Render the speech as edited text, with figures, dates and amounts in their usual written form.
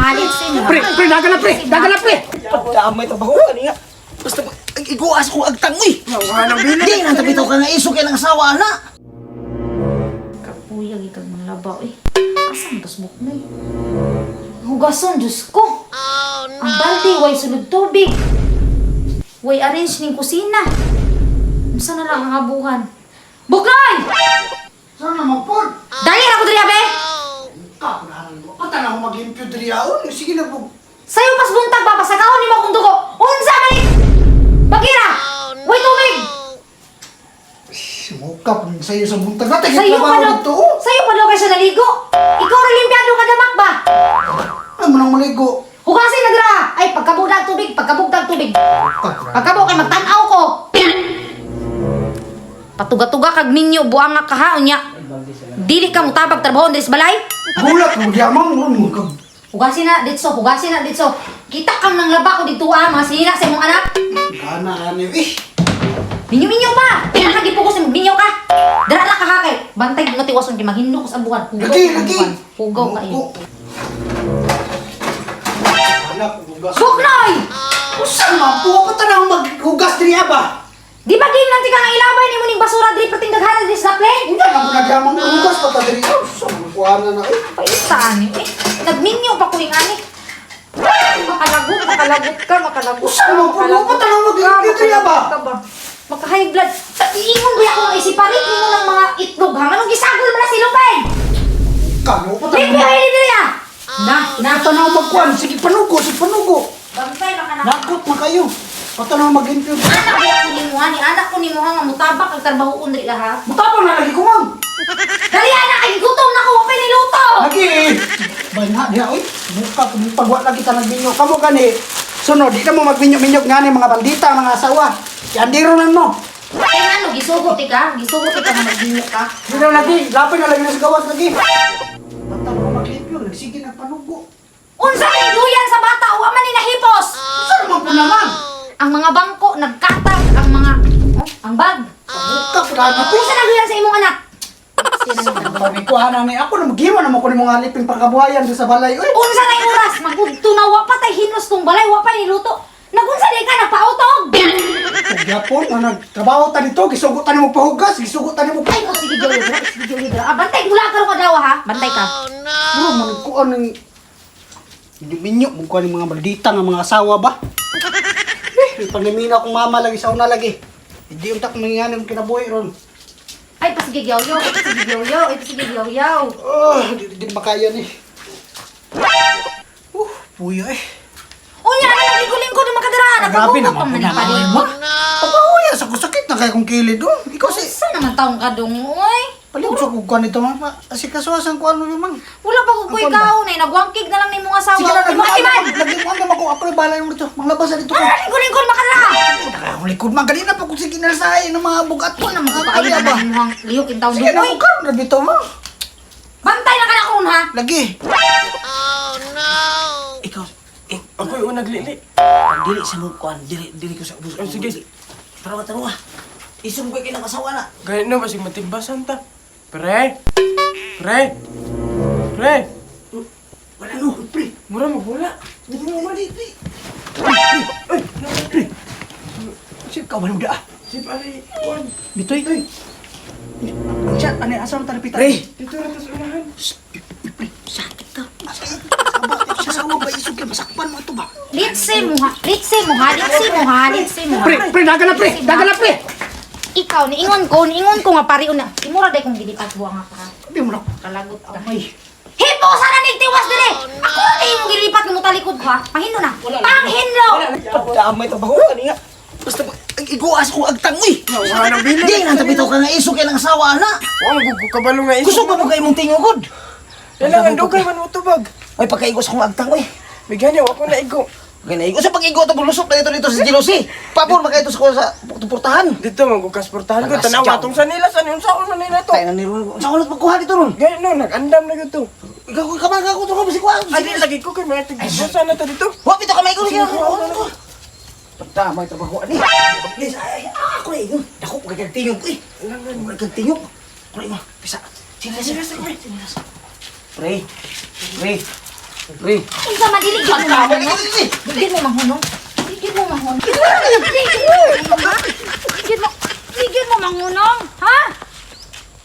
ha, litsi mo ha. Pre, pre, daga na pre, daga na pre. Pagdamay trabaho ani nga. Basta ang iguas ko agtang uy. Wala nang bili. Di nang tapitaw ka nga isog kay nang asawa ana. Kapuyag ikag mga labaw eh. Asa ang tasbuk na eh? Hugason, Diyos ko! Oh, no! Ang balde, way sulod tubig. Way arrange ning kusina. Unsa na lang ang abuhan? Buknoy! Sana naman po. Dali ra ko diri abe! Kapunahan mo. Pata na ako maglimpyo diri aon. Sige na po. Sayo pas buntag ba pasagahon nimo akong dugo. Unsa man ni? Bagira! Way tubig! Sumuka po sa'yo sa buntag natin. Sayo pa daw. Dito. oh. Sayo pa daw kay siya naligo. Ikaw ra limpyado ka damak ba? Ay, mo nang maligo. Hugasin na dira. Ay pagkabugdag tubig, pagkabugdag tubig. Pagkabo kay magtan-aw ko. Patuga-tuga kag minyo buang nga kahaon niya. Dili ka mutabag trabaho diri sa balay. Gulat mo gyamang mo mo ka. Hugasin na ditso, hugasin na ditso. Kita kang nang laba ko dito ah, mga sinina sa imong anak. Gana ani eh. Minyo-minyo pa. Pinakagipugos mo minyo ka. Dara ra ka ha kay bantay mo tiwason kay maghindok sa buwan. Hugaw Lagi, ka lagi. buwan. Hugaw ka iyo. Anak, hugas. Buknoy! Usan man po ako tanang maghugas diri ba? Di ba game lang ti ka nga ilabay nimo ning basura diri perting daghana diri sa plane? Unya lang ko nagyamang hugas pa ta diri. Usa man kuana na eh. Paita ani eh. Nagminyo pa ko yung ani. Makalagot, makalagot ka, makalagot Usa man po, makalagot pa tanang maglimpyo diri ba? ka ba? Maka-high blood. Sa iingon ba ako nga isiparit nimo ng mga itlog ha? Anong gisagol man na si Lupin? Kano pa Limpyo tanang hili diri ah! Na, na. tanang magkuan sige panugo, sige panugo. Bantay baka na. Nakot man kayo. Patanang maglimpyo. Anak ko nimo ha, ni anak ko nimo ha nga mutabak ang trabaho diri ha. Mutapang na lagi ko ma'am. Dali anak, ay gutom na ko, wa niluto. Lagi. Banha diha oy. Buka kung pagwa lagi ta nagminyo kamo gani. Sunod di na mo magminyo-minyo ngani mga bandita, mga asawa. Yandiro nan mo. Kay ngano gisugot ka, gisugot ka nga magminyo ka. Di na lagi, lapin na lagi na sa gawas lagi. Bata mo maglimpyo, nagsige na panugo. Unsa man duyan sa bata, wa man ni nahipos. Unsa naman po naman? Ang mga bangko nagkatag ang mga oh, ang bag. Buka po na ko. Unsa na duyan sa imong anak? Pamikuha na ni ako na magiwa na mo ko ni mga liping pangkabuhayan do sa balay. Uy, Unsa na oras magudto na wa pa tay hinos tong balay, wa pa niluto. Nagunsa di ka nagpautog? ug gyapon nga nagtrabaho ta dito, gisugot ta nimo pahugas, gisugot ta nimo. Ay, oh, sige Joey, dra, sige Joey, dra. Ah, bantay mula karon ka daw ha. Bantay ka. Bro, man ko anong minyo mo ko mga maldita nga mga asawa ba? Eh, panimina akong mama lagi sa una lagi. Hindi unta ko mangyari ang kinabuhi ron. Ay, pasige yo, ay pasige yo, ay pasige yo. Oh, di, di makaya ni. Puyo eh. Unya, ano naglingkod-lingkod ng makadara? Grabe Nagpagugo naman pa po man na. palibot. Papahuya sa kusakit na kaya kong kilid oh. Ikaw si Sa naman taong ka dong, oy. Palihog sa kung kuan ito man. Asikasuasan ko ano yun man. Wala pa ko Ang kuwan ba? ikaw na nagwangkig na lang ni mong asawa. Sige na, Ay, mga timan! naglimuan naman ko. Ako na bahala yung dito. Manglabas na dito Ano ko. naglingkod-lingkod makadara? Akong likod man. Ganina pa kung sige nalsahay ng mga bugat ko. Ano naman ko Mga kaayo kalya na ba? ng lihok in taon Sige dong, na, oy. kung karon na bitaw mo. Bantay na ka na karon ha. Lagi. Ikaw, eh, Ako yung naglili. dili sa mo kuan, dili dili ko sa ubos. Oh, sige. Tara tara. Isog ko kay nang asawa na. Ganit na, basig matigbasan ta. Pre! Pre! Pre! Wala no, pre. Mura magwala. Dili mo man dili. Pre. Sige ka wala da. Si pare, Juan. Bitoy. Ang siya, ano asa man taripita? Pre. Dito ra tas unahan. Pre, sakit ka. Sa sawa ba isog kay masakpan mo ito ba? Litsi mo ha, litsi mo ha, litsi mo ha, litsi mo ha. Pre, pre, daga na pre, daga na pre. Ikaw, niingon ko nga pare una. Imura day kong gilipat buwa nga ka. Sabi mo na. Kalagot ka. Ay. Hipo sana nigtiwas dire. Ako na imong gilipat nga mutalikod ko ha. Pahinlo na. Panghinlo. Pagdamay trabaho ani nga. Basta ang iguas ko agtang uy. Wala nang bili. Di nang tapitaw ka nga isog kay nang asawa na. Wa mo ko kabalo nga Kusog ba mo kay imong tingog? Kailangan dugay man mo tubag. Ay pagkaigos akong agtang uy. Bigyan niyo ako na igo. Ganay, usa pag igo to lusok na dito dito sa Jelosi. Pabor makaito sa portahan. Dito man gukas portahan ko Tagas, tanawa ciao. tong sa nila sa unsa ko man nila to. Tayo na ni Ron. Sa ulat magkuha dito ron. Ganit no nag-andam na gyud to. Ikaw ka man ka ko to ka si kuha. Adi lagi ko kay mga tigbasan na to dito. Wa pito ka may ko sige. Pagtamay trabaho ani. Please ay ako eh. Dako kay kag tingog eh. Langan kag tingog. Pre mo, pisa. Sila sila sila. Pre. Pre. Pre. Unsa man, dili gyud mo manghunong? Dili mo manghunong? Dili mo manghunong? Dili mo, dili mo manghunong?